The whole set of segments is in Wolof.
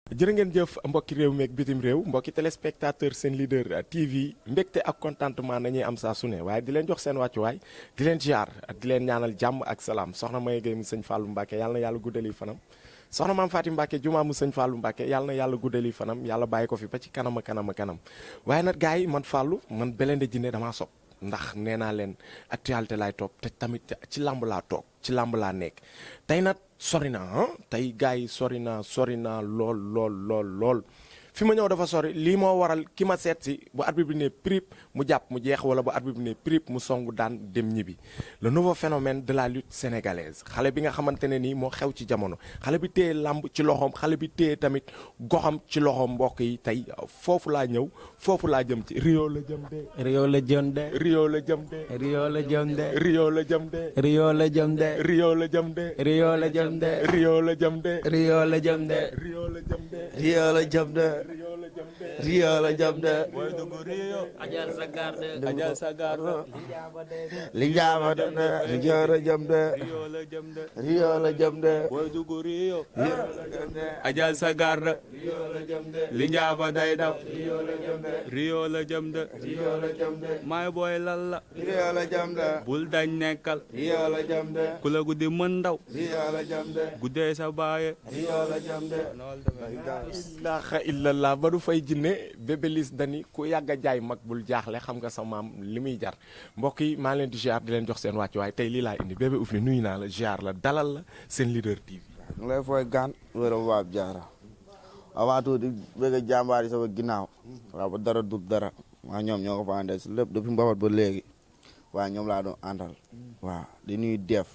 jërë ngeen jëf mbokki réew meeg bitim réew mbokki téléspectateur seen leader TV mbégte ak contentement nañuy am saa su ne waaye di leen jox seen wàccuwaay di leen ziar di leen ñaanal jàmm ak salaam soxna May Gueye mu sëñ Fallou Mbacke yàlla na yàlla guddali fanam soxna maam Fatim Mbacke jumaa mu sëñ Fallou Mbacke yàlla na yàlla guddali fanam yàlla bàyyi ko fi ba ci kanam a kanam a kanam waaye nag gars yi man Fallou man Blindé Djiné damaa sopp ndax nee naa leen actualité laay topp te tamit ci làmb laa toog ci làmb laa nekk tey nag sori naa tey gars yi sori naa lool fi ma ñëw dafa sori lii moo waral ki ma seet si bu arbitre bi ne prip mu jàpp mu jeex wala bu arbitre bi ne prip mu songu daan dem ñibbi le nouveau phénomène de la lutte sénégalaise xale bi nga xamante ne nii moo xew ci jamono xale bi téye làmb ci loxoom xale bi téye tamit goxam ci loxoom mbokk yi tey foofu laa ñëw foofu laa jëm ci Rio la jëm de. Rio la jëm de. Rio la jëm de. Rio la jëm de. Rio la jëm de. Rio la jëm de. Rio la jëm de. Rio la jëm de. Rio la jëm de. Rio la jëm de. Rio la jëm de. Rio la jëm de. Rio la jëm de. Boy dugg Rio. Ajal sa garde. Ajal sa garde. Li jaaba de. Rio la jëm de. Rio la jëm de. Rio la jëm de. Boy dugg Rio. Ajal sa garde. Li njaaba day daw. Rio la jëm de. May boy lal la. Rio la jëm de. Bul dañ nekkal. Rio la jëm de. ku la guddi mën ndaw. Rio la jëm de. guddee sa baaye. Rio la jëm de. ilaaha illallah ba du fay jinne Bébé Liss dani ku yàgg a jaay mag bul jaaxle xam nga sa maam li muy jar mbokk yi maa leen di ziar di leen jox seen wàccuwaay tey lii laa indi Bébé Oufli nuyu naa la ziar la dalal la seen leader TV. ñu ngi lay fooy gaan wéram waab jaara avant tout di bëgg a jàmbaar yi sama ginnaaw waaw ba dara dub dara waa ñoom ñoo ko fa àndee si lépp depuis mbabat ba léegi waaw ñoom laa doon àndal waaw di nuyu def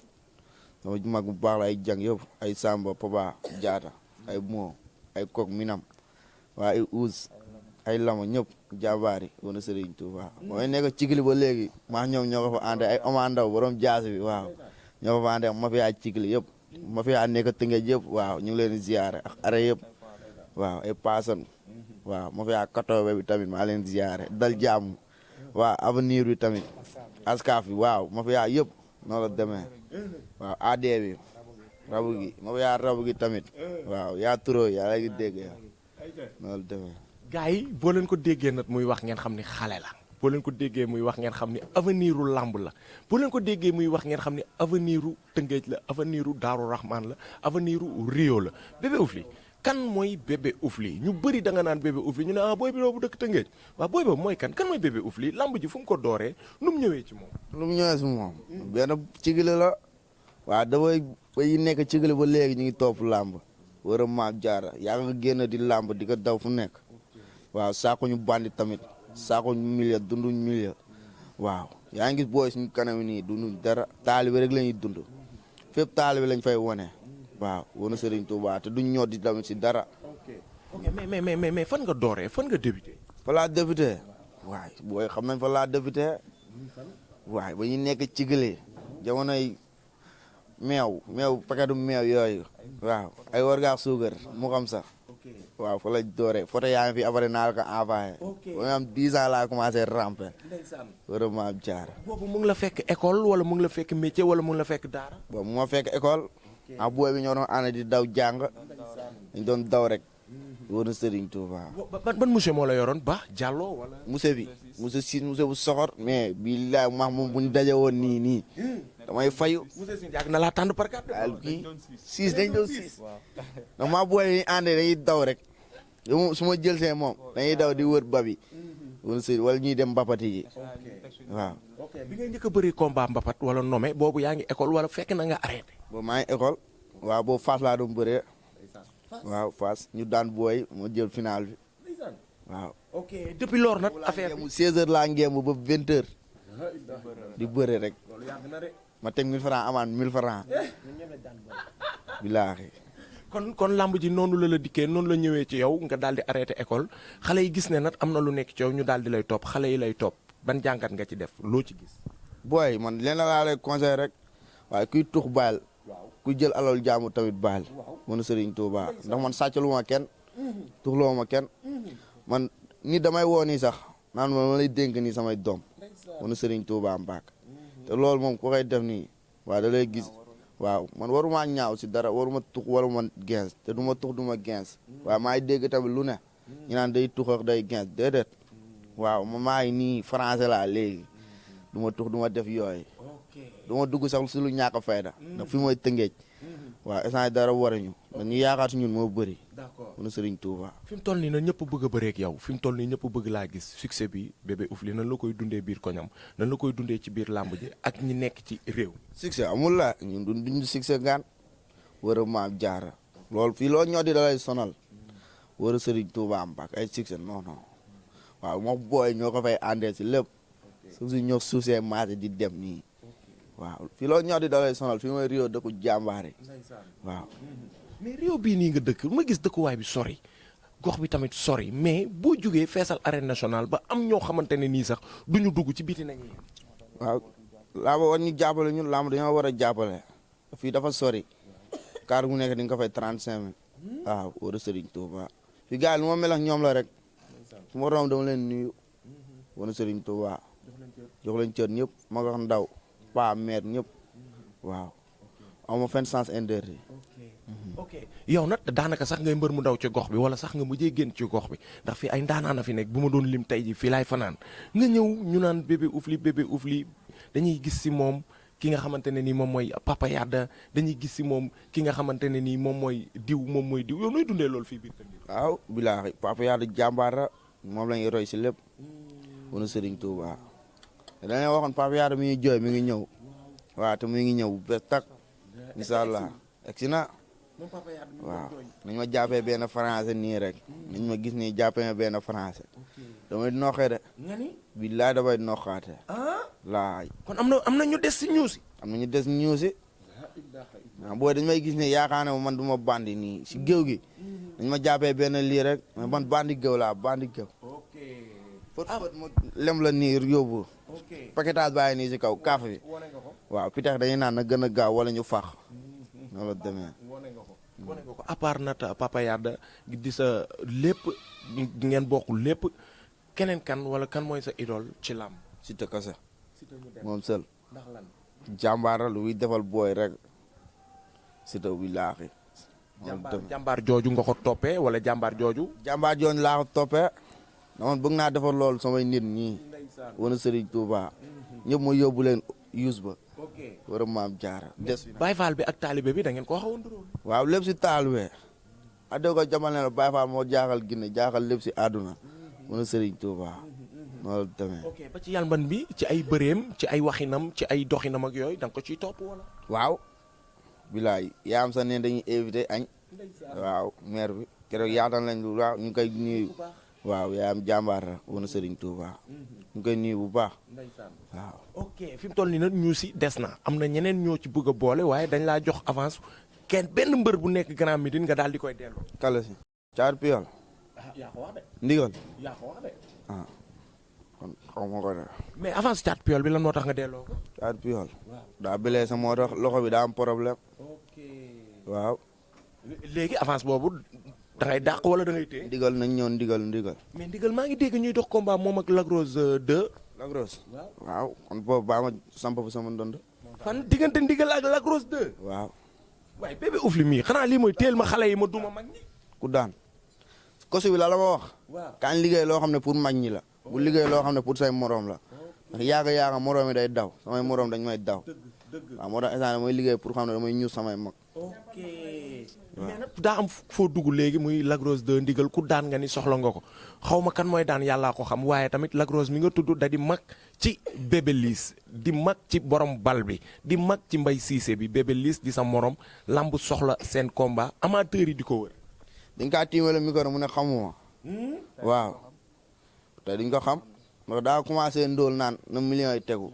sama mag bu baax la ay jàng yëpp ay Samba Papa Jaata ay moo ay kok minam waa ay uus ay lama ñëpp jàmbaar yi wana Sëriñ Tuuba mooy nekk cigli ba léegi maa ñoom ñoo ko fa àndee ay Oma Ndaw borom jaasi bi waaw ñoo ko fa àndee ma fi ay cigli yëpp ma fi yaa nekk tëngeej yëpp waaw ñu ngi leen di ziare ak are yëpp waaw ay paasan waaw ma fi yaa katoobe bi tamit maa leen di ziare dal jàmm waaw avenir bi tamit askaaf bi waaw ma fi yaa yëpp noonu la demee waaw AD bi rabu gi ma fi yaa rabu gi tamit waaw yaa turoo yaa la ngi dégg yaa noonu la demee gars yi boo leen ko déggee nag muy wax ngeen xam ni xale la boo leen ko déggee muy wax ngeen xam ni avenir u làmb la boo leen ko déggee muy wax ngeen xam ni avenir u Tëngéej la avenir u Daaru Rahman la avenir u Rio la Bébé Oufli kan mooy Bébé Oufli ñu bëri da nga naan Bébé Oufli ñu ne ah booy bi bu dëkk Tëngéej waaw booy boobu mooy kan mooy Bébé Oufli làmb ji fu mu ko dooree nu mu ñëwee ci moom. lu mu ñëwee si moom benn cigili la waaw dafay yi nekk cigili ba léegi ñu ngi topp làmb war a maam jaara yaa nga génn di làmb di ko daw fu nekk waaw saako ñu bandi tamit saako ñu milieu dunduñ milieu waaw yaa ngi gis booy suñu kanam nii dunduñ dara taalibe rek la ñuy dund fépp taalibe lañ fay wone waaw wana Sëriñ Tuubaa te duñ ñoo di tamit si dara. ok mais fan nga dooree fan nga débuté. fa laa débuté waay booy xam nañ fa laa débuté waay ba ñu nekk cigili jamonoy meew paquetu meew yooyu waaw ay wargaax suukar mu xam sax waaw fa la dooree photo yaa ngi fi après naa la ko envoyé ba nga am 10 ans laa commencé ramper vraiment am jaar boobu mu ngi la fekk école wala mu ngi la fekk métier wala mu ngi la fekk daara. boobu mu ma fekk école ah booy bi ñoo doon ànd di daw jàng dañ doon daw rek wër na Sëriñ Tuuba. ban monsieur moo la yoroon Ba Diallo wala. monsieur bi monsieur si monsieur bu soxor mais bii laa max moom bu ñu daje woon nii damay fayu. monsieur si yàgg na laa tànn par carte. daal kii 6 dañ doon 6. donc maa booy yi àndee dañuy daw rek su ma jël see moom dañuy daw di wër babi wala ñuy dem mbapati ji waaw. ok bi ngay njëkk a bëri combat mbapat wala nommé boobu yaa ngi école wala fekk na nga arrêté. boobu maa ngi école waaw boobu Fass laa doon bëree waaw Fass ñu daan booy ma jël final bi waaw. ok depuis lors nag affaire mu 16h laa ngeem ba 20h di bëre rek ma teg 1000 francs amaan 1000 francs bilaahi. kon lamb ji noonu la dikkee noonu la ñëwee ci yow nga daal di arrêté école xale yi gis ne nag am na lu nekk ci yow ñu daal di lay topp xale yi lay topp ban jàngat nga ci def loo ci gis. booy man leen la laa lay conseil rek waaye kuy tux baal kuy jël alal jaamu tamit baal mën a Sëriñ Tuuba ndax man sàccalu ma kenn tuxloo ma kenn man nit damay woo nii sax naan ma lay dénk nii samay doom mën a Sëriñ Tuuba Mbàkke te loolu moom ku koy def nii waaw da lay gis waaw man waruma ñaaw si dara waruma tux waruma gens te du ma tux du ma gens waaw maa ngi dégg tamit lu ne ñu naan day tux ak day gens déedéet waaw man maa ngi nii français laa léegi du ma tux du ma def yooyu du ma dugg sax si lu ñàkk a fayda ndax fi mooy tëngeej waaw instant dara waruñu ndax ñu yaakaar si ñun moo bëri. d'accord mën na Serigne Touba. fi mu toll nii nag ñëpp bëgg a bëree ak yow fi mu toll nii ñëpp bëgg laa gis succès bi Bébé Oufly nan la koy dundee biir koñam nan la koy dundee ci biir làmb ji ak ñi nekk ci réew. succès amul la ñun duñ succès gaan war a maam jaara loolu fii loo ñoo di da lay sonal war a Serigne Touba am bak ay succès non non waaw moo booy ñoo ko fay àndee si lépp suuf si ñoo suusee maate di dem nii waaw fii loo ñoo di da lay sonal fii mooy Rio dëkku jàmbaare waaw. mais réew bii nii nga dëkk ma gis dëkkuwaay bi sori gox bi tamit sori mais boo jógee feesal arène nationale ba am ñoo xamante ne nii sax duñu dugg ci biti nañu. waaw làmb war ñu jàppale ñun làmb dañoo war a jàppale fii dafa sori kaar gu nekk di nga ko fay 35 000 waaw war a Serigne Touba fii gars yi lu ma mel ak ñoom la rek su ma romb dama leen nuyu war a Serigne Touba jox leen cër ñëpp mag ak ndaw paa mère ñëpp waaw amoo fenn sens interdit. ok yow nag daanaka sax ngay mbër mu ndaw ci gox bi wala sax nga mujjee génn ci gox bi ndax fii ay ndaanaan a fi nekk bu ma doon lim tey ji fii laay fanaan nga ñëw ñu naan Bébé Oufly dañuy gis si moom ki nga xamante ne nii moom mooy Papa Yada dañuy gis si moom ki nga xamante ne nii moom mooy diw yow nooy dundee loolu fii biir kër gi. waaw bilaahi Papa Yada jàmbaar la moom la ñuy roy si lépp wana Serigne Touba dañoo waxoon Papa Yada mi ngi jooy mi ngi ñëw waaw te mi ngi ñëw ba tak incha allah egsi na waaw nañ ma jàppee benn français nii rek nañ ma gis nii jàppee ma benn français damay noqee de billaay damay noqaate laay kon am na ñu des si ñuusi am na ñu des ñuusi waaw booy dañ may gis ne yaakaar ne man du ma bandi nii si géew gi dañ ma jàppee benn lii rek mais man bandi géew laa bandi géew fët ma lem la nii yóbbu paquetage bàyyi nii si kaw kaaf bi waaw pitax dañuy naan na gën a gaaw wala ñu fax noonu la demee wane nga ko à part nata Papa Yada di sa lépp ngeen bokk lépp keneen kan wala kan mooy sa idole ci làmb. Siteu kase moom seul jàmbaara lu muy defal booy rek Siteu bi laaxi jàmbaar jooju nga ko toppee wala jàmbaar jooju. jàmbaar jooju laa ko toppee dama bëgg naa defal loolu samay nit ñi wana Serigne Touba ñëpp ma yóbbu leen use ba war a maam jaara des Baye Fall bi ak taalibe bi da ngeen koo xawoon duróol. waaw lépp si taalibe adde ko jamal ne la Baye Fall moo jaaxal Ginne jaaxal lépp si àdduna wana Serigne Touba noonu demee. ok ba ci yalban bi ci ay bëreem ci ay waxinam ci ay doxinam ak yooyu da nga ko ciy topp wala. waaw bilaay yaa am sax ne dañuy invité añ waaw maire bi keroog yaatal lañ lu waaw ñu koy nuyu waaw yaa am jàmbaar la wana Serigne Touba ñu koy nuyu bu baax waaw. ok fi mu toll nii nag ñu si des na am na ñeneen ñoo ci bëgg a boole waaye dañ laa jox avance kenn benn mbër bu nekk Grand Médine nga daal di koy delloo. kala si caar piyol yaa ko wax de. ndigal yaa ko wax de. ah kon xaw ma ko de mais avance caat piyol bi lan moo tax nga delloo ko. caar piyol daa bilee sa moo tax loxo bi daa am problème ok waaw léegi avance boobu da ngay dàq wala da ngay téye. ndigal nañ ñëw ndigal mais ndigal maa ngi dégg ñuy dox combat moom ak Lagrose 2. Lagrose waaw kon boobu baa ma samp fu sama ndond fan diggante ndigal ak Lagrose 2. waaw waaye Bébé Oufly mii xanaa lii mooy teel ma xale yi ma duma mag ñi. ku daan kosu bi la ma wax waaw kañ liggéey loo xam ne pour mag ñi la bu liggéey loo xam ne pour say morom la ndax yaaga morom yi day daw samay morom dañ may daw waaw moo tax instant mooy liggéey pour xam ne damay ñuus samay mag. ok mais nag daa am foo dugg léegi muy Lagrose 2 ndigal ku daan nga ni soxla nga ko xaw ma kan mooy daan yàllaa ko xam waaye tamit Lagrose mi nga tudd da di mag ci Bébé Liss di mag ci borom bal bi di mag ci Mbay Siise bi Bébé Liss di sa morom lamb soxla seen combat amateur yi di ko wër. dañ kaa tiimale micro mu ne xamuma waaw te diñ ko xam ndax daa commencé ndóol naan na millions yi tegu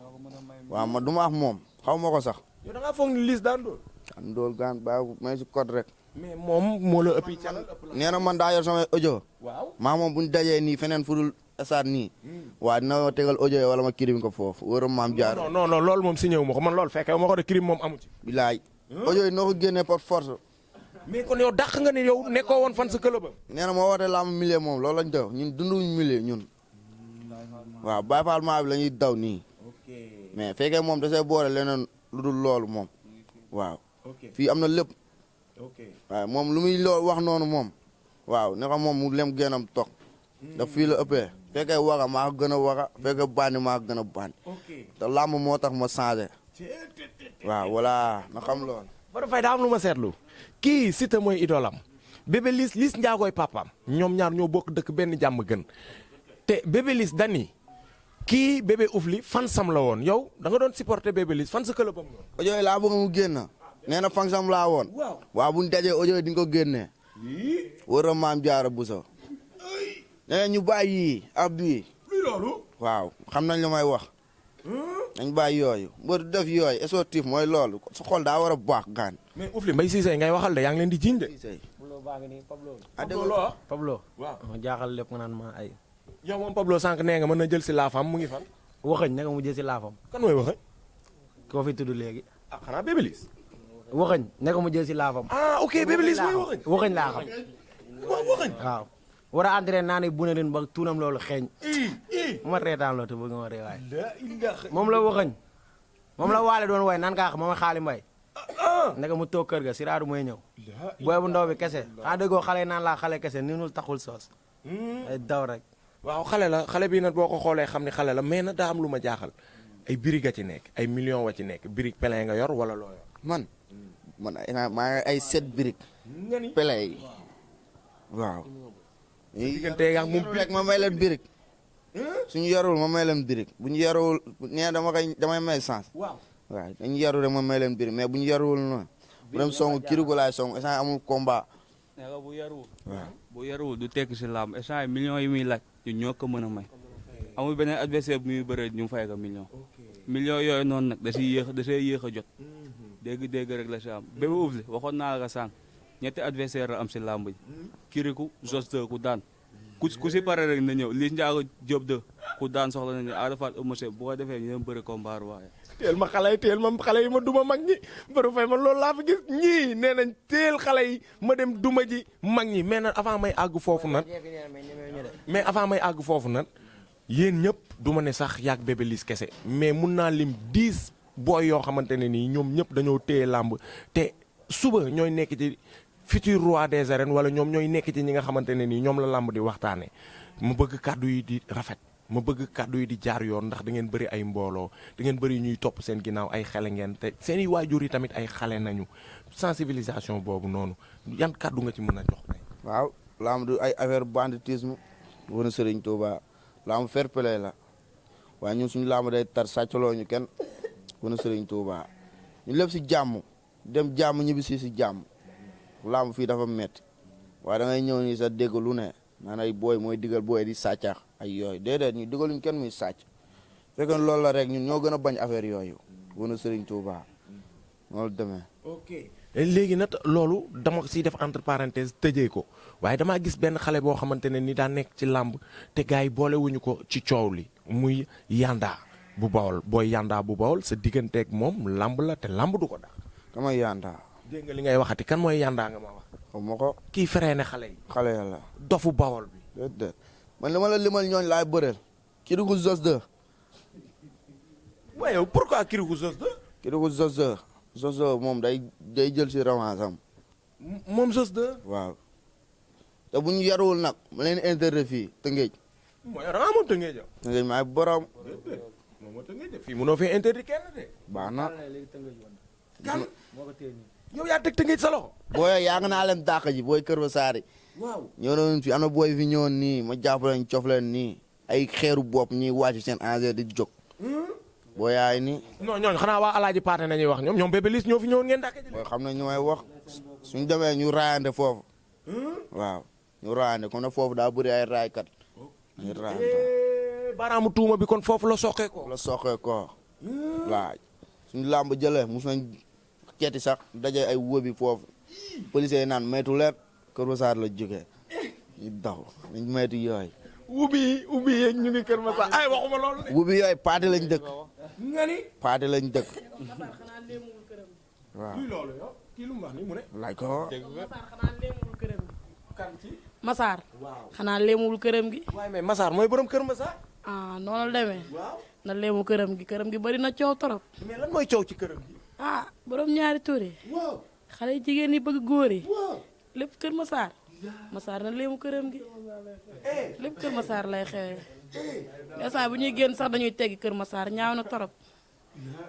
waaw ma du ma wax moom xaw ma ko sax. yow da ngaa foog ni Liss daan doon. ndóol gaan baa may si code rek. mais moom moo la ëppi ca nee na man daa yor samay audio. waaw maa moom bu ñu dajee nii feneen fu dul esaat nii. waa dina ma tegal audio yi wala ma kirim ko foofu wóoram maam jaar. non loolu moom signé wu ma ko man loolu fekkee ma ko de crime moom amu ci. bilaay. audio yi noo ko génnee par force. mais kon yow dàq nga ni yow nekkoo woon fan sa club ba. nee na moo woote lamb milieu moom loolu lañ def ñun dunduñu milieu ñun. waaw Baye Fall maa bi la ñuy daw nii. mais fekkee moom da see boole leneen lu dul loolu moom. waaw fii am na lépp waaw moom lu muy loo wax noonu moom waaw ne ko moom mu lem génnam toog daf fii la ëppee fekkee waga maa ko gën a waga fekkee bandi maa ko gën a bandi te làmb moo tax ma changé waaw voilà na xam loolu Badou Faye daa am lu ma seetlu kii Siteu mooy idolam Bébé Liss Ndiagoy papaam ñoom ñaar ñoo bokk dëkk benn jàmm gën te Bébé Liss dani kii Bébé Oufli fan sam la woon yow da nga doon supporter Bébé Liss fan sa këlëbam woon. audio yi laa bëgg mu génn nee na fan sam laa woon waaw buñ dajee audio yi di nga ko génnee war a maam jaara buso nee ñu bàyyi yii ab bii waaw xam nañ lu may wax nañ bàyyi yooyu mbër def yooyu sportif mooy loolu su xol daa war a baax gaan mais Oufli Mbaye Cissé ngay waxal de yaa ngi leen di jiñ de. Pablo baa ngi nii Pablo. Pablo waaw jaaxal lépp nga naan ma ay. yow moom Pablo sànq nee nga mën na jël si laafam mu ngi fan. waxañ naka mu jël si laafam. kan mooy waxañ. koo fi tudd léegi. ah xanaa Bébé Liss. waxañ naka mu jël si laafam. ah ok Bébé Liss mooy waxañ. waxañ laa xam. waxañ. waaw. war a entraîné naa ne bu ne leen ba tuunam loolu xeeñ. ma reetaan loo te bëgg nga ma ree waay. moom la waxañ. moom la waale doon way naan kaa xam moom xaali mbay. naka mu toog kër ga siraadu mooy ñëw. booy bu ndaw bi kese. xanaa déggoo xale naan laa xale kese ni nul taxul soos. ay daw rek. waaw xale la xale bi nag boo ko xoolee xam ne xale la mais nag daa am lu ma jaaxal ay birig a ci nekk ay millions wa ci nekk birig pelin nga yor wala loo yor. man maa ay 7 birig pele yi waaw. diggante ak moom rek ma may leen birig suñu yorul ma may leen birig bu ñu yorul nee damay may sens. waaw dañu yorul rek ma may leen birig mais bu ñu yorul noonu. bu dem song kirigu laay song instant amul combat. bu yaruwul. waaw bu yaruwul du tekk si làmb instant millions yi muy laaj ñun ñoo ko mën a may. amul beneen adversaire bu muy bëree ñu fay ko million. millions yooyu noonu nag da see yéex a jot. dégg rek la si am Bébé Oufli waxoon naa la sànq ñetti adversaire la am si làmb ji. kiriku Jos 2 ku daan ku si pare rek na ñëw Liss Ndiago Diop 2 ku daan soxla nañu Ada Fass Eumeu Sène bu ko defee ñu dem bëri combat waaye. teel ma xale yi ma duma mag ñi Badou Faye man loolu laa fi gis ñii nee nañ teel xale yi ma dem duma ji mag ñi mais nag avant may àgg foofu nag mais avant may àgg foofu nag yéen ñëpp du ma ne sax yàgg Bébé Liss kese mais mun naa lim 10 booy yoo xamante ne nii ñoom ñëpp dañoo téye làmb te suba ñooy nekk ci futur roi des arènes wala ñoom ñooy nekk ci ñi nga xamante ne nii ñoom la làmb di waxtaane mu bëgg kàddu yi di rafet ma bëgg kàddu yi di jaar yoon ndax da ngeen bëri ay mbooloo da ngeen bëri ñuy topp seen ginnaaw ay xale ngeen te seen i waajur yi tamit ay xale nañu sensibilisation boobu noonu yan kàddu nga ci mën a jox tey. waaw lamb du ay affaire banditisme wana Serigne Touba lamb fair play la waaye ñun suñu lamb day tar sàccaloo ñu kenn wana Serigne Touba ñu lépp si jàmm dem jàmm ñibbi si jàmm lamb fii dafa metti waaye da ngay ñëw nii sa dégg lu ne naan ay booy mooy digal booy di sàccax ay yooyu déedéet ñu digaluñ kenn muy sàcc fekk loolu la rek ñun ñoo gën a bañ affaire yooyu wana Serigne Touba loolu demee. ok léegi nag loolu dama siy def entre parenthèse tëjee ko waaye damaa gis benn xale boo xamante ne ni daa nekk ci làmb te gars yi boolewuñu ko ci coow li muy Yanda bu Bawol booy Yanda bu Bawol sa digganteeg moom làmb la te làmb du ko daal. kamay Yanda. dégg nga li ngay waxati kan mooy Yanda nga ma wax. xaw ma ko. kii freiné xale yi. xale yàlla. dofu Bawol bi. déedéet man li ma la limal ñooñ laay bëreel. Kirikou Jos 2. waaye pourquoi Kirikou Jos 2. Kirikou Jos 2. Jos 2 moom day jël si revanche am. moom Jos 2. waaw. te bu ñu yaruwul nag ma leen intérêt fii Tëngéej. mooy rangaa moom Tëngéej ja. Tëngéej maay borom. moom moo Tëngéej ja fii mënoo fee interdit kenn de. baax na. kan yow yaa teg Tëngéej sa loxo. booy yaa nga naa leen dàq ji booy Kër Masari. waaw ñëw na fi am na booy fi ñëwoon nii ma jàpp leen cof leen nii. ay xeeru bopp ñuy wàcc seen engrais di jóg. booy yaay nii. non ñooñu xanaa waa Alaaji Paate nañuy wax ñoom Bébé Liss ñoo fi ñëwoon ngeen dàqe ji. booy xam na ñu may wax suñ demee ñu raayante foofu. waaw ñu raayante comme ne foofu daa bëri ay raaykat. ñu raayante. baaraamu tuuma bi kon foofu la soqee ko. la soqee ko. waaw suñu làmb jëlee mos nañ ceeti sax daje ay wóobi foofu. policiers yi naan maytu leer Kër Masar la jógee. ñu daw nañ maytu yooyu. ubbi yeeg ñu ngi Kër Masar ay waxuma loolu de. wóobi yooyu paate lañ dëkk. nga ni. paate lañ dëkk. waaw. luy loolu yow kii lu mu wax ni mu ne. laaj ko. xanaa léemul këram gi. kan ci. Masaar. waaw xanaa léemul këram gi. waaye mais Massar mooy borom Kër Masar. ah noonu la demee. waaw na léemu këram gi bëri na coow torop. mais lan mooy coow ci këram gi. ah borom ñaari tur yi. xale yu jigéen ñi bëgg góor yi. lépp Kër Massar. Massar na léemu këram gi. lépp Kër Massar lay xewee. instant bu ñuy génn sax dañuy teggi Kër Massar ñaaw na torop.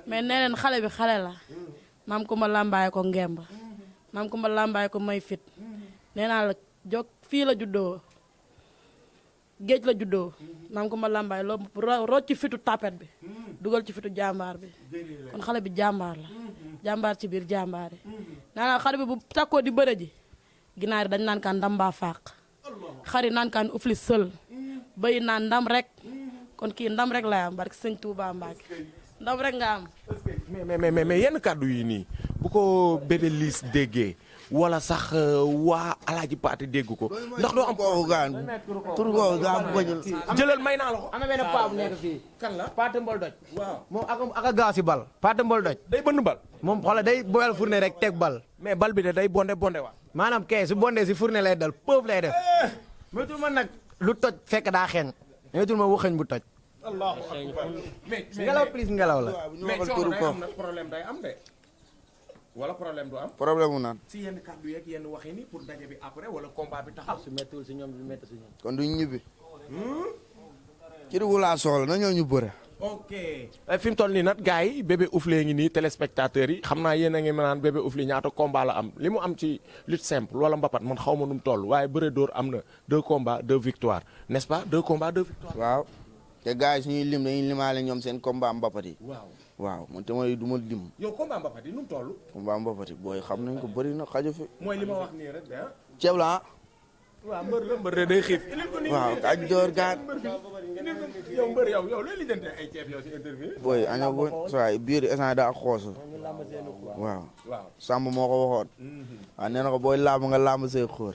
mais nee leen xale bi xale la. maam ko ma làmbaay ko ngemb. maam ko ma làmbaay ko may fit. nee naa la jog fii la juddoo. géej la juddoo. maam ko ma làmbaay loo rocc ci fitu tapet bi. dugal ci fitu jàmbaar bi. kon xale bi jàmbaar la. jàmbaar ci biir jàmbaar yi. nee naa xale bi bu takkoo di bëre ji. ginaar yi dañ naan kaan ndam baa faaq. xari naan kaan ufli sël. bëy naan ndam rek. kon kii ndam rek lay am barke sëñ Touba Mbacke. ndam rek nga am. mais yenn kàddu yi nii bu ko Bébé Liss déggee wala sax waa Alaaji Paate dégg ko ndax doo am kooku gaan tur kooku gaan bëjul jëlal may naa la ko. am na benn paa bu nekk fii. kan la Paate Mbol doj. waaw moom ak a gaaw si bal. Paate Mbol doj. day bënn bal. moom xoolal day boyal fourne rek teg bal. mais bal bi de day bonde waa. maanaam kee su bondee si fourne lay dal pëf lay def. moytul ma nag lu toj fekk daa xeeñ. moytul ma waxañ bu toj. allahu akbar mais ngelaw plus ngelaw la. mais coono day am nag problème day am de. wala problème du am. problème mu naan si yenn kàddu yeeg yenn wax yi ni pour daje bi après wala combat bi taxaw. su méttiwul si ñoom du métti si ñoom. kon duñ ñibbi Kirikou laa soxla na ñoo ñu bëre ok fi mu toll nii nag gars yi Bébé Ouflé ngi nii téléspectateurs yi xam naa yéen a ngi naan Bébé Ouflé ñaata combat la am li mu am ci lutte simple wala mbapat man xaw ma nu mu toll waaye bëre dóor am na 2 combats 2 victoires n'est-ce pas 2 combats 2 victoires. waaw te gars yi suñuy lim dañuy limaale ñoom seen combat mbapat yi waaw waaw man te mooy du ma lim yow combat mbapat yi nu mu toll. combat mbapat yi booy xam nañ ko bëri na xaju fi mooy li ma wax nii rek de ah. ceeb la ah waaw mbër de day xiif. waaw kaj door gaan yow mbër yow looy lijjante ay ceeb yow si interview. booy aña bu saa biir instant daa xoosu waaw Samb moo ko waxoon waaw nee na ko booy làmb nga làmb say xóor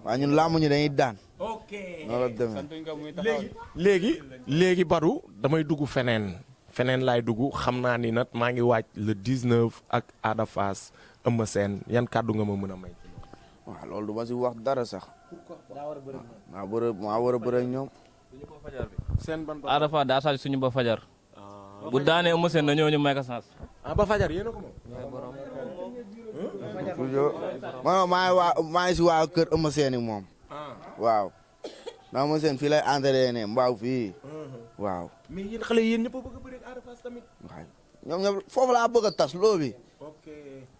waaw ñun làmb ñu dañuy daan ok noonu la demee léegi Badou damay dugg feneen laay dugg xam naa ni nag maa ngi waaj le 19 ak Ada Fass Eumeu Sène yan kàddu nga ma mën a may. waaw loolu du ma si wax dara sax maa war a bëre ak ñoom seen ban Ada Fass daa saaj suñu ba fajar bu daanee Eumeu Sène dañoo ñu may ko sens. ba fajar yéen a ko moom. man maa ngi si waa kër Eumeu Sène moom waaw ndax Eumeu Sène fii lay entraîné mbaaw fii waaw mais yéen xale yéen ñëpp a bëgg a bëre ak Ada Fass tamit. waaw ñoom ñëpp foofu laa bëgg a tas loo bi ok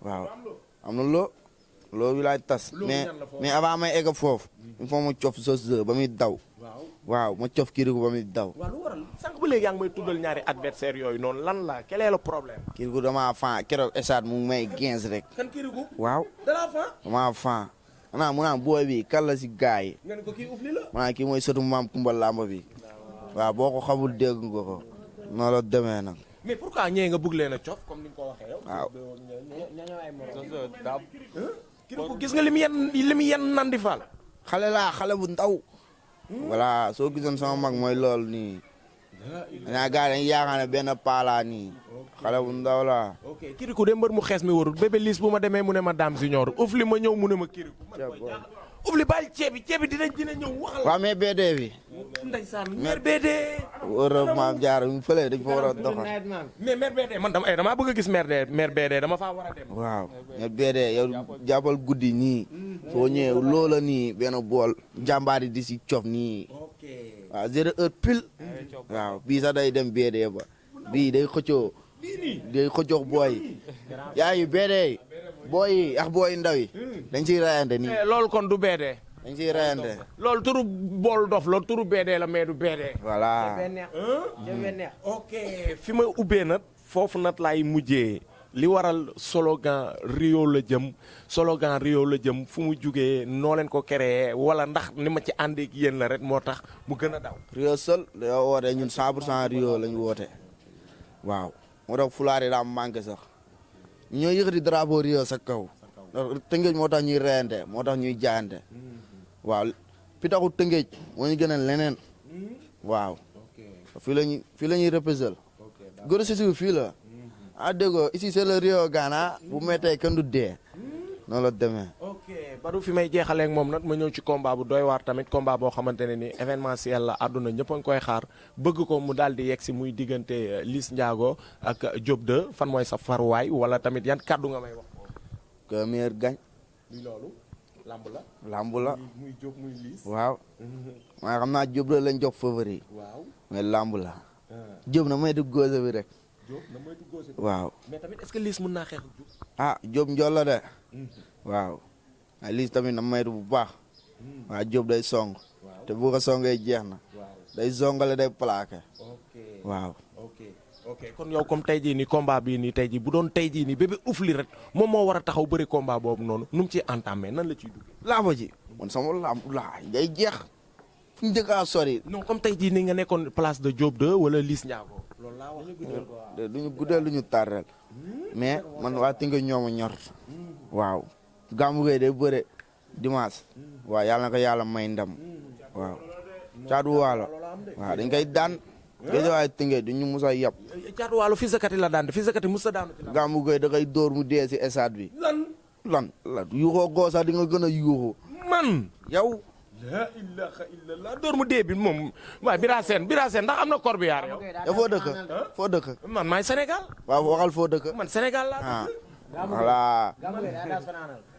waaw am na loo bi laay tas mais avant may egg foofu il faut ma cof sos ba muy daw waaw ma cof Kirikou ba muy daw waaw lu waral sànq ba léegi yaa ngi may tuddal ñaari adversaire yooyu noonu lan la quel est le problème. Kirikou damaa fan keroog esat mu may 15 rek kan Kirikou. waaw dara fa. damaa fan xanaa mu naan booy bi kan la si gaay yi nga ne ko kii Oufli la. mu naan kii mooy sëtu maam Kumba Lamba bi waaw boo ko xamul dégg nga ko noonu la demee nag mais pourquoi ñee nga bëgg leen a cof comme ni nga ko waxee yow. waaw Kirikou gis nga li mu yenn nandi faal. xale laa xale bu ndaw voilà soo gisoon sama mag mooy loolu nii naa gars dañuy yaakaar ne benn paalaa nii xale bu ndaw laa ok Kirikou de mbër mu xees mi warul Bébé Liss bu ma demee mu ne ma Dame Junior Oufli ma ñëw mu ne ma Kirikou Oufli bàyyi ceeb bi dina ñëw waxal. waaw mais BD bi ndeysaan mère BD. war a maam jaar mu fële dañ fa war a doxal mais mère BD man damaa bëgg a gis mère BD dama faa war a dem. waaw mais BD yow jàppal guddi nii soo ñëwee loola nii benn bool jàmbaari di si cof nii waaw 0 heure pile waaw bii sax day dem BD ba bii day xëccoo booy yaa ngi BD booy yi ak booy ndaw yi dañ ciy rayante nii loolu kon du BD. dañ ciy rayante loolu turu bool dof la turu BD la mais du BD. voilà ok fi ma ubbee nag foofu nag laay mujjee li waral slogan Rio la jëm fu mu jugee noo leen ko créé wala ndax ni ma ci àndee ak yéen la rek moo tax mu gën a daw. Rio seul dañoo woote ñun 100% Rio lañu woote waaw moo tax fulaar yi daa manqué sax ñoo yëkkati drapeau Rio sa kaw ndax Tëngéej moo tax ñuy reyante moo tax ñuy jaayante waaw pitaxu Tëngéej moo ñu gënal leneen waaw fii la ñuy représenté Gora Sossou fii la ah déggoo ici c'est le Rio Ghana bu méttee kenn du dee noonu la demee. ok ok Badou fi may jeexalee ak moom nag ma ñëw ci combat bu doy waar tamit combat boo xamante ne ni événementiel la àdduna ñëpp a ngi koy xaar bëgg ko mu daal di yegg si muy diggante Liss Ndiago ak Diop 2 fan mooy sa faruwaay wala tamit yan kàddu nga may wax. que meilleur gagne. li loolu lamb la. lamb la. muy Diop muy Liss. waaw. waaye xam naa Diop 2 lañ jox favori. waaw mais lamb la. Diop na may dugg góose bi rek. Diop na moytu góose bi. waaw. mais tamit est-ce que Liss mën naa xeex ak Diop. ah Diop njool la de. waaw. waaye Liss tamit na maytu bu baax. waaw Diop day song. te bu ko songee jeex na. day zongale day plaqué. waaw. ok kon yow comme tey jii nii combat bii nii tey jii bu doon tey jii nii bébé ufli rek moom moo war a taxaw bëri combat boobu noonu nu mu ciy entamé nan la ciy dugg. laaba ji man sama lamb laa day jeex fu ñu dëkkaa sori. non comme tey jii nii nga nekkoon place de Diop 2 wala Liss Ndiago. loolu laa wax duñu guddeel duñu tàrreel mais man waa Tinga ñooma ñor. waaw Gamou Gueye day bëre dimanche. waaw yàlla na ko yàlla may ndam. waaw caatu waalo. waaw dañ koy daan. géej waaye Tinga duñu mus a yab. caatu waalo fii sa kati la daan fii sa kati mus a daanu ci la. Gamou Gueye da koy dóor mu dee si stade bi. lan yuuxoo goosa di nga gën a yuuxu. man yow. la ilaha illallah door mu dee bi moom waaye Bira Sène ndax am na corbillard yow. yow foo dëkk foo dëkk. man maay Sénégal. waaw waxal foo dëkk. man Sénégal laa dëkk. voilà.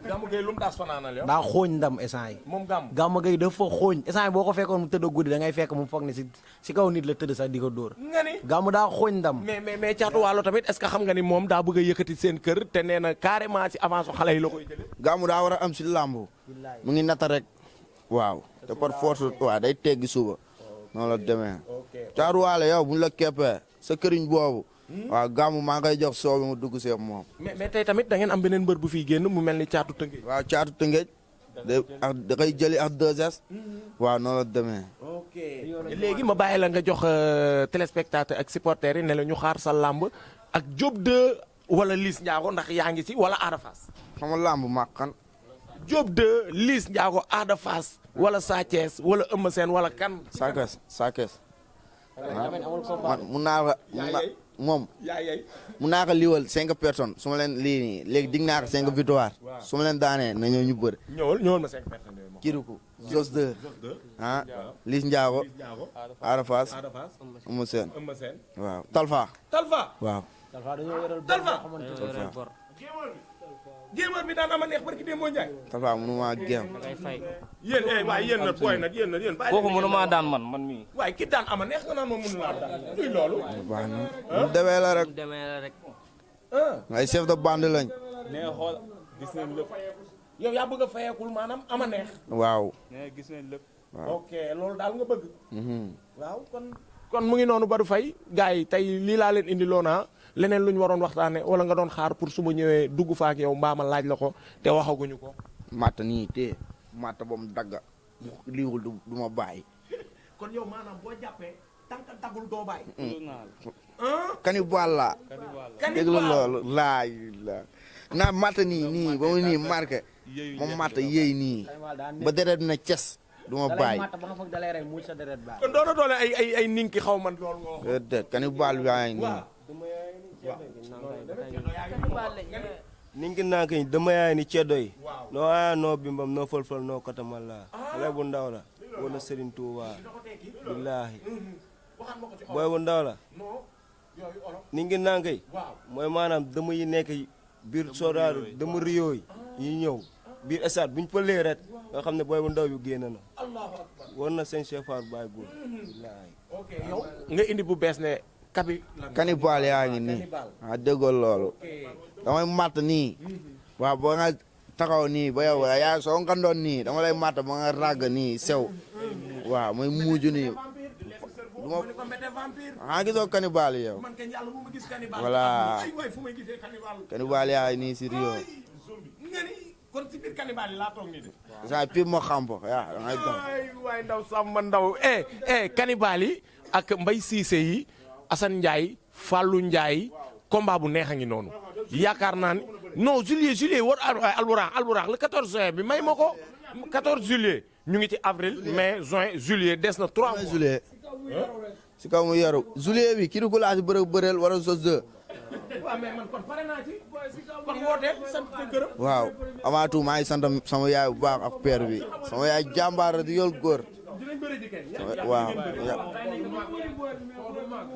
Gamou Gueye lu mu daas fanaanal yow. daa xooñ ndam instant yi. moom Gamou. Gamou Gueye dafa xooñ instant yi boo ko fekkoon mu tëdd guddi da ngay fekk mu foog ne si kaw nit la tëdd sax di ko dóor. nga ni Gamou daa xooñ ndam. mais caatu waalo tamit est-ce que xam nga ni moom daa bëgg a yëkkati seen kër te nee na carrément ci avance xale yi la koy jëlee. Gamou daa war a am si làmb mu ngi nata rek. waaw te par force waaw day teggi suba. noonu la demee. caatu waalo yow buñ la keppee sa këriñ boobu. waaw Gamou maa ngay jox soow bi mu dugg seef moom. mais tey tamit da ngeen am beneen mbër bu fiy génn mu mel ni caatu tëngéej. waaw caatu tëngéej. da koy jëli ak 2S. waaw noonu la demee. ok léegi ma bàyyi la nga jox téléspectateur ak supporters yi ne la ñu xaar sa làmb ak Diop 2 wala Liss Ndiago ndax yaa ngi ci wala Ada Fass. xam nga làmb màkkan. Diop 2 Liss Ndiago Ada Fass wala Sa Thiès wala Eumeu Sène wala kan. Sa Thiès. man mun naa moom mun naa ko liiwal 5 personnes su ma leen lii nii léegi dig naa ko 5 victoire su ma leen daanee na ñëw ñu bëri. ñëwal ma 5 personnes yooyu moom. Kirikou Zos 2 Liss Ndiago Ada Fass Eumeu Sène waaw Talfa waaw. géemal bi daan ama neex barki Demba Ndiaye. Talfa mënu maa géem. yéen nag booy nag yéen nag. kooku mënu maa daan man mii. waaye ki daan ama neex nga naan moom mënu laa daan luy loolu. baax na mu demee la rek. ay chef de bande lañ. nee xool gis nañ lépp. yow yaa bëgg a fayekul maanaam ama neex. waaw. nee gis nañ lépp. ok loolu daal nga bëgg. waaw kon mu ngi noonu Badou Faye gars yi tey lii laa leen indi loona leneen lu ñu waroon waxtaane wala nga doon xaar pour su ma ñëwee dugg fa ak yow mbaa ma laaj la ko te waxaguñu ko. matt nii te matt ba mu dagga liiwul du ma bàyyi. kon yow maanaam boo jàppee tànk daggul doo bàyyi. cannibal la. dégg la loolu laay la naa matt nii ba mu nii marqué ma matt yéey nii ba deret na ces du ma bàyyi. kon doona doole ay ninki xaw man loolu nga wax. déedéet cannibal bi yaa ngi nii. ninki naa kañ dama yaay ni ceddo yi noo aya noo bimbam noo fël-fël noo kotamalla xale bu ndaw la wóor na Serigne Touba billaahi booy bu ndaw la ninki naa kañ mooy maanaam dama yi nekk biir soodaaru dama riyoo yi ñëw biir estade buñ pëlee ret nga xam ne booy bu ndaw yu génn na wóor na seen chef Fatou Baye Gour billaahi yow nga indi bu bees ne cannibal yaa ngi nii ah déggoo loolu damay matt nii waaw ba nga taxaw nii ba yow yaa soo ngandoon nii dama lay matt ba nga ràgg nii sew waaw mooy muuju nii gisoo cannibal yow voilà cannibal yaa ngi nii si Rio kon ci biir cannibal yi laa toog nii de. saa pire moo xam ko yaa da ngay dox. waay ndaw Samba Ndaw cannibal yi ak Mbaye Cissé yi Assane Ndiaye Fallou Ndiaye combat bu neex a ngi noonu yaakaar naa ni non juillet war alburax le 14 juin bi may ma ko 14 juillet ñu ngi ci avril mai juin juillet des na 3 mois. juillet si kaw mu yaru juillet bi kii du ko laaj bëreel wala sos 2 waaw mais man kon pare naa ci kon wootee sant sa gërëm. waaw avant tout maa ngi sant sama yaay bu baax ak père bi sama yaay jàmbaar di yol góor. dinañ bëri di kenn. waaw.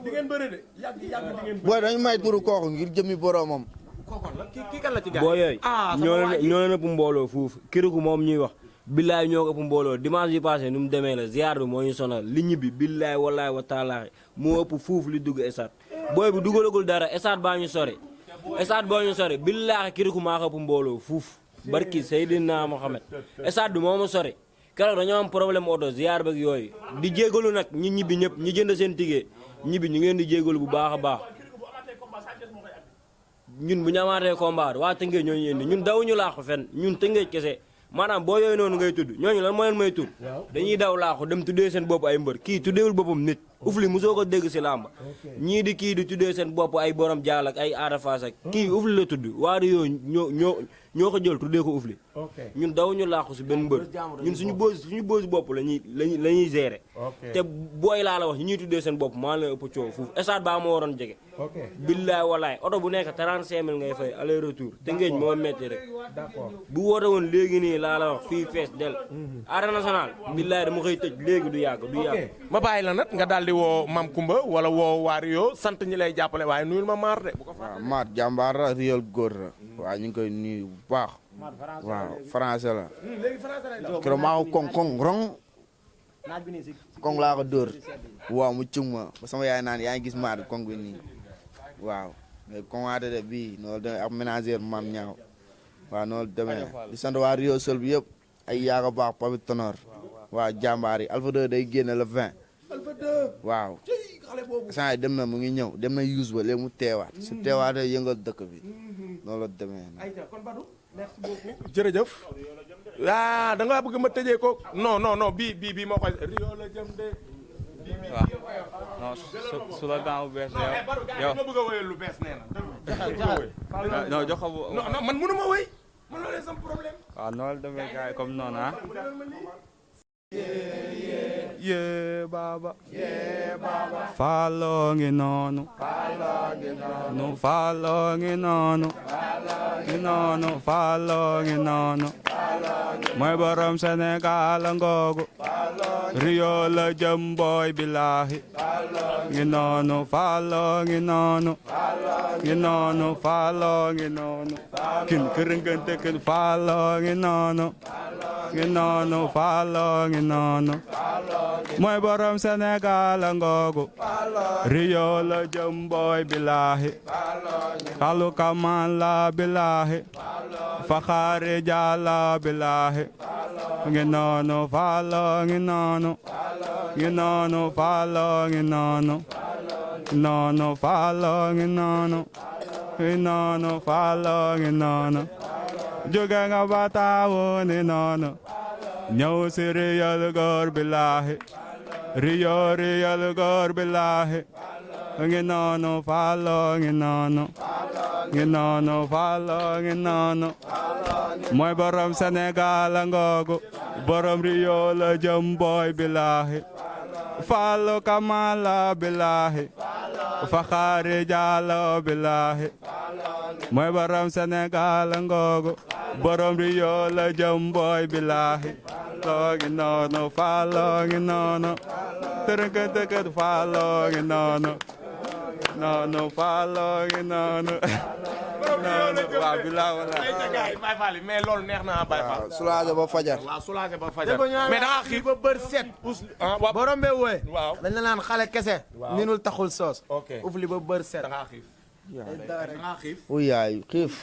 di ngeen bëri de yàgg di ngeen bëri. booy dañu may turu kooku ngir jëmmi boromam. kooku la kii kan la ci gars boo yooyu ñoo leen ëpp mbooloo fuuf kiriku moom ñuy wax billaay ñoo ko ëpp mbooloo dimanche bi passé ni mu demee la ziar bi moo ñu sonal li ñibbi billaay wallaay wa taalaahi moo ëpp fuuf li dugg esat booy bi dugalagul dara esat baa ñu sori esat boo ñu sori billaay kiriku maa ko ëpp mbooloo fuuf barki Seydina Mohamed esat bi moo ma sori keroog dañoo am problème oto ziar beeg yooyu di jégalu nag ñi ñibbi ñëpp ñi jënd seen tigee ñibbi ñu ngeen di jégalu bu baax a baax ñun bu ñu amaatee combat waa Tëngéej ñooñu indi ñun dawuñu laaxu fenn ñun Tëngéej kese maanaam boo yooyu noonu ngay tudd ñooñu lan moo leen may tudd dañuy daw laaxu dem tuddee seen bopp ay mbër kii tuddeewul boppam nit ufli mosoo ko dégg si làmb ñii di kii di tuddee seen bopp ay borom jaal ak ay aada faas ak kii ufli la tudd waa di yooyu ñoo ko jël tuddee ko ufli ñun dawuñu laaxu si benn mbër ñun suñu boosi bopp lañuy gérer te booy laa la wax ñi ñuy tuddee seen bopp maa la ëpp coow foofu estade baa ma waroon jege billaay walaay oto bu nekk 35 000 ngay fay aller retour te ngéej moo metti rek bu woote woon léegi nii laa la wax fii fees del arène nationale billaay dama koy tëj léegi du yàgg ma bàyyi la nag nga daal di woo Mam Kumba wala woo waa Rio sant ñi lay jàppale waaye nuyul ma maar de bu ko waaw maat jàmbaar la Rio góor la waaw ñu ngi koy nuyu bu baax waaw français la keroog maa ko koŋ rong koŋ laa ko dóor waaw mu cung ma ba sama yaay naan yaa ngi gis maat koŋ bi nii waaw mais koŋaate de bii noonu demee ak ménagère maam ñaaw waaw noonu demee di sant waa Rio Seul bi yëpp ay yaaga baax Papi Tonor waaw jàmbaar yi Alpha 2 day génne le 20 waaw saa yi dem na mu ngi ñëw dem na use ba léegi mu teewaat su teewaatee yëngal dëkk bi noonu la demee jërëjëf ah da nga bëgg ma tëjee ko non bii moo koy Rio la jëm de waaw non su la gaaw bu bees yow ma bëgg a wéyal lu bees nee na non jox ko non man mënu ma wéy man loolee sama problème waaw noonu la demee gars yi comme noonu ah yee baba Fallou ngi noonu Fallou ngi noonu Fallou ngi noonu mooy borom Sénégal ngoogu Rio la jëm boy billahi ngi noonu Fallou ngi noonu Fallou ngi noonu kin kërëngante kin Fallou ngi noonu Fallou ngi noonu mooy borom Sénégal ngoogu Rio la jëm boy billahi Fallou kaman la billahi Fakhari Jalla billahi ngi noonu Fallou ngi noonu Fallou ngi noonu Fallou ngi noonu Fallou ngi noonu jóge nga bataawu ni noonu ñëw si Rio góor billahi Rio góor billahi ngi noonu Fallou ngi noonu Fallou ngi noonu mooy borom Sénégal ngoogu borom Rio la jëm boy billahi Fallou kamala billahi Fakhari Jalla billahi mooy borom Sénégal ngoogu borom Rio la jëm boy billahi Fallou ngi noonu Fallou ngi noonu tërëkëtëkët Fallou ngi noonu Fallou ngi noonu waaw billahi wallahi mais loolu neex na Baye Fall soulagé ba fajar waaw soulagé ba fajar mais da nga xiif ba bër set borom bee wooye waaw dañ la naan xale kese ninul taxul soos uf li ba bër set da nga xiif u yaay xiif